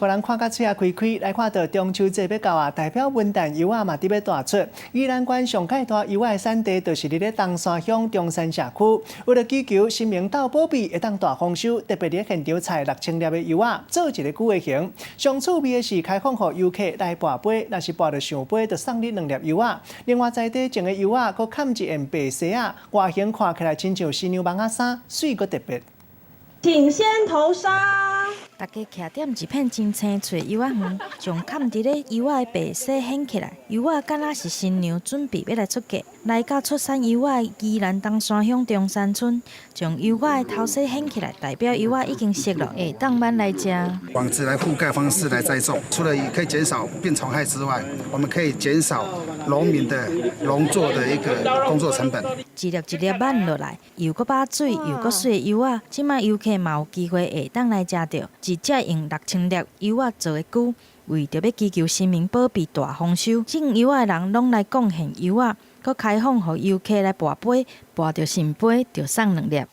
予人看甲喙仔開開，來看到中秋節欲到啊，代表文旦柚仔嘛佇欲大出。宜蘭縣上蓋大柚仔的產地，就是佇咧東山鄉中山社區。為著祈求神明鬥保庇，會當大豐收，特別佇現場採6000粒的柚仔，做一個龜形。上趣味的是開放予遊客來跋杯，若是跋著聖杯，就送你兩粒柚仔。另外在地種的柚仔，閣嵌一件白紗仔，外形看起來親像新娘蠓仔衫，媠閣特別。請先投沙。大家徛踮一片真青翠柚仔園，將嵌佇咧柚仔的白紗掀起來，柚仔敢若是新娘準備欲來出嫁。來到出產柚仔的宜蘭東山鄉中山村，將柚仔的頭紗掀起來，代表柚仔已經熟了，會當挽來食。網子來覆蓋方式來栽種，除了可以減少病蟲害之外，我們可以減少農民的農作的一個工作成本。一粒一粒挽落來，又閣飽水又閣媠的柚仔，這擺遊客嘛有機會會當來食著。一隻用6000粒柚仔做的龜，為著欲祈求神明保庇大豐收，種柚仔的人攏來貢獻柚仔，閣開放予遊客來跋杯，跋著聖杯就送兩粒。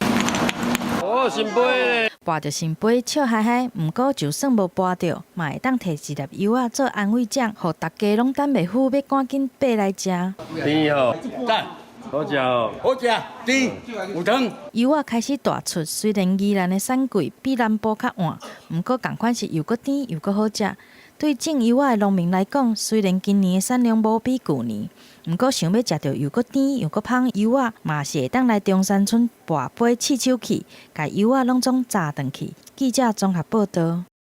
哦，聖杯咧！跋著聖杯笑嗨嗨，毋過就算無跋著，嘛會當提一粒柚仔做安慰獎，予逐家攏等袂赴，欲趕緊爬來食。甜吼，讚，好食哦，好食，甜，有糖。柚仔開始大出，雖然宜蘭的產季比南部較晚，毋過仝款是又閣甜又閣好食。對種柚仔的農民來講，雖然今年的產量無比舊年，毋過想欲食著又閣甜又閣芳柚仔，嘛是會當來中山村跋杯試手氣，共柚仔攏總摘轉去。記者綜合報導。